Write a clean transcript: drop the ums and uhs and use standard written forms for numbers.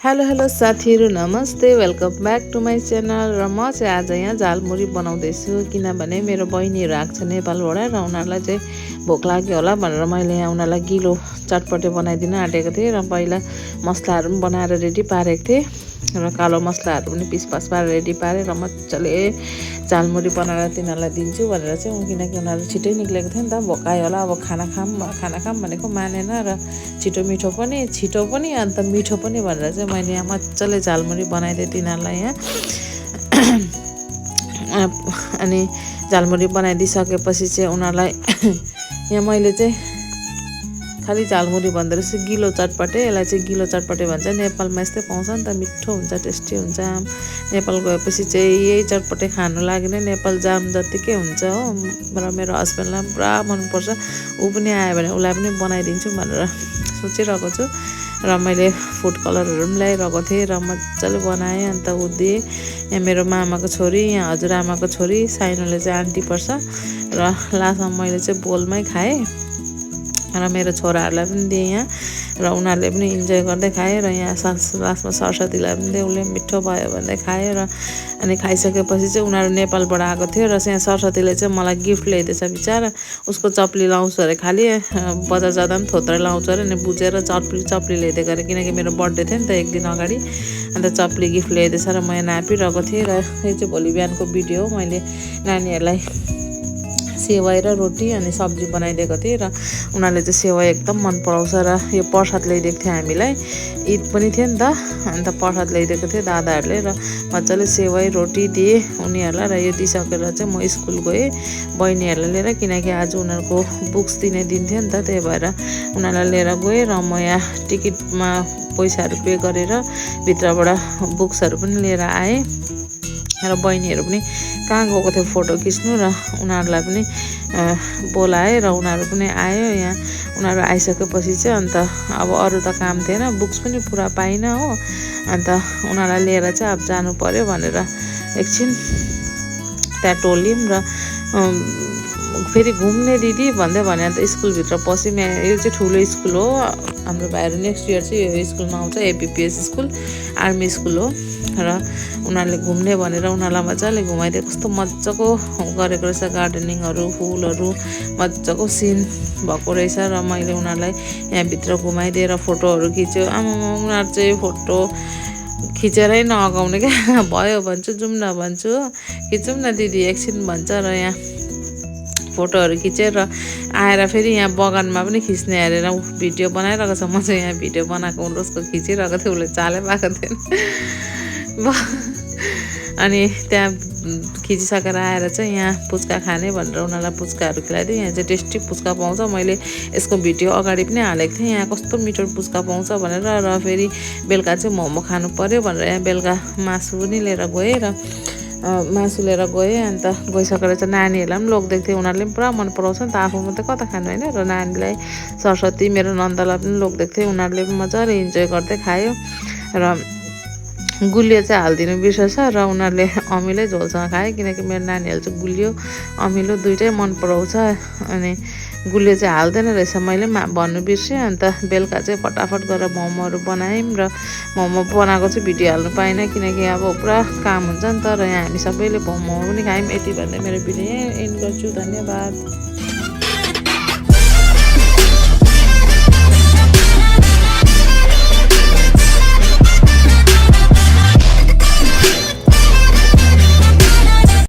Hello hello साथीहरू नमस्ते welcome back to my channel र म चाहिँ आज यहाँ झालमुरी बनाउँदैछु किनभने मेरो बहिनीहरू आएको छ नेपालबाट र उनीहरूलाई चाहिँ भोक लाग्यो होला भनेर मैले यहाँ उनीहरूलाई गिलो चटपटे बनाइदिन आँटेको थिएँ र पहिला मसलाहरू पनि बनाएर रेडी पारेको थिएँ र कालो मसलाहरू पनि पिसपास पारेर रेडी पारेँ र मजाले झालमुरी बनाएर तिनीहरूलाई दिन्छु भनेर चाहिँ किनकि उनीहरू छिटै निक्लेको थियो नि त भोकायो होला अब खाना खाम भनेको मानेन र छिटो पनि अन्त मिठो पनि भनेर चाहिँ मैले यहाँ मजाले झालमुरी बनाइदिएँ तिनीहरूलाई यहाँ अनि झालमुरी बनाइदिइसकेपछि चाहिँ उनीहरूलाई यहाँ मैले चाहिँ खालि झालमुरी भन्दो रहेछ गिलो चटपटे यसलाई चाहिँ गिलो चटपटे भन्छ नेपालमा यस्तै पाउँछ नि त मिठो हुन्छ टेस्टी हुन्छ नेपाल गएपछि चाहिँ यही चटपटे खानु लागि नै नेपाल जाम जत्तिकै हुन्छ हो र मेरो हस्बेन्डलाई पनि पुरा मनपर्छ ऊ पनि आयो भने उसलाई पनि बनाइदिन्छु भनेर सोचिरहेको छु र मैले फुड कलरहरू पनि ल्याइरहेको थिएँ र मजाले बनाएँ अन्त ऊ दिएँ यहाँ मेरो मामाको छोरी यहाँ हजुरआमाको छोरी साइनोले चाहिँ आन्टी पर्छ र लास्टमा मैले चाहिँ बोलमै खाएँ र मेरो छोराहरूलाई पनि दिएँ यहाँ र उनीहरूले पनि इन्जोय गर्दै खाएँ र यहाँ लास्टमा सरस्वतीलाई पनि दिएँ उसले मिठो भयो भन्दै खाएँ र अनि खाइसकेपछि चाहिँ उनीहरू नेपालबाट आएको थियो र यहाँ सरस्वतीले चाहिँ मलाई गिफ्ट ल्याइदिएछ बिचारा उसको चप्ली लाउँछु अरे खालि बजार जाँदा पनि थोत्रै लाउँछु अरे अनि बुझेर चप्ली ल्याइदिएको अरे किनकि मेरो बर्थडे थियो नि त एक दिन अगाडि अन्त चप्ली गिफ्ट ल्याइदिएछ र म यहाँ नापिरहेको थिएँ र यो चाहिँ भोलि बिहानको भिडियो हो मैले नानीहरूलाई सेवाई र रोटी अनि सब्जी बनाइदिएको थिएँ र उनीहरूले चाहिँ सेवाई एकदम मन पराउँछ र यो प्रसाद ल्याइदिएको थियो हामीलाई ईद पनि थियो नि त अन्त प्रसाद ल्याइदिएको थियो दादाहरूले र मजाले सेवाई रोटी दिएँ उनीहरूलाई र यो दिइसकेर चाहिँ म स्कुल गएँ बहिनीहरूलाई लिएर किनकि आज उनीहरूको बुक्स दिने दिन थियो नि त त्यही भएर उनीहरूलाई लिएर गएँ र म यहाँ टिकटमा पैसाहरू पे गरेर भित्रबाट बुक्सहरू पनि लिएर आएँ र बहिनीहरू पनि कहाँ गएको थियो फोटो खिच्नु र उनीहरूलाई पनि बोलाएँ र उनीहरू पनि आयो यहाँ उनीहरू आइसकेपछि चाहिँ अन्त अब अरू त काम थिएन बुक्स पनि पुरा पाइनँ हो अन्त उनीहरूलाई लिएर चाहिँ अब जानु पर्यो भनेर एकछिन त्यहाँ टोल्यौँ र फेरि घुम्ने दिदी भन्दै भने अन्त स्कुलभित्र पस्यौँ यो चाहिँ ठुलो स्कुल हो हाम्रो भाइहरू नेक्स्ट इयर चाहिँ यो स्कुलमा आउँछ एपिपिएस स्कुल आर्मी स्कुल हो र उनीहरूले घुम्ने भनेर उनीहरूलाई मजाले घुमाइदिए कस्तो मजाको गरेको रहेछ गार्डनिङहरू फुलहरू मजाको सिन भएको रहेछ र मैले उनीहरूलाई यहाँभित्र घुमाइदिएर फोटोहरू खिच्यो आमामा उनीहरू चाहिँ फोटो खिचेरै नअगाउने क्या भयो भन्छु जाउँ न भन्छु खिचौँ न दिदी एकछिन भन्छ र यहाँ फोटोहरू खिचेर आएर फेरि यहाँ बगानमा पनि खिच्ने हेरेर भिडियो बनाइरहेको छ म चाहिँ यहाँ भिडियो बनाएको उसको खिचिरहेको थिएँ उसले चालै पाएको थिएन अनि त्यहाँ खिचिसकेर आएर चाहिँ यहाँ पुच्का खाने भनेर उनीहरूलाई पुच्काहरू खिलाइदिएँ यहाँ चाहिँ टेस्टी पुच्का पाउँछ मैले यसको भिडियो अगाडि पनि हालेको थिएँ यहाँ कस्तो मिठो पुच्का पाउँछ भनेर र फेरि बेलुका चाहिँ मोमो खानु पर्यो भनेर यहाँ बेलुका मासु पनि लिएर गएँ र मासु लिएर गएँ अन्त गइसकेर चाहिँ नानीहरूलाई पनि लगिदिएको थिएँ उनीहरूले पनि पुरा मन पराउँछ नि त आफू मात्रै कता खानु होइन र नानीलाई सरस्वती मेरो नन्दलाई पनि लगिदिएको थिएँ उनीहरूले पनि मजाले इन्जोय गर्दै खायो र गुलियो चाहिँ हालिदिनु बिर्सेछ र उनीहरूले अमिलै झोलसँग खायो किनकि मेरो नानीहरू चाहिँ गुलियो अमिलो दुइटै मन पराउँछ अनि गुलियो चाहिँ हाल्दैन रहेछ मैले भन्नु बिर्सेँ अन्त बेलुका चाहिँ फटाफट गरेर मोमोहरू बनायौँ र मोमो बनाएको चाहिँ भिडियो हाल्नु पाइनँ किनकि अब पुरा काम हुन्छ नि त र यहाँ हामी सबैले मोमो पनि खायौँ यति भन्दै मेरो भिडियो यहीँ एन्ड गर्छु धन्यवाद।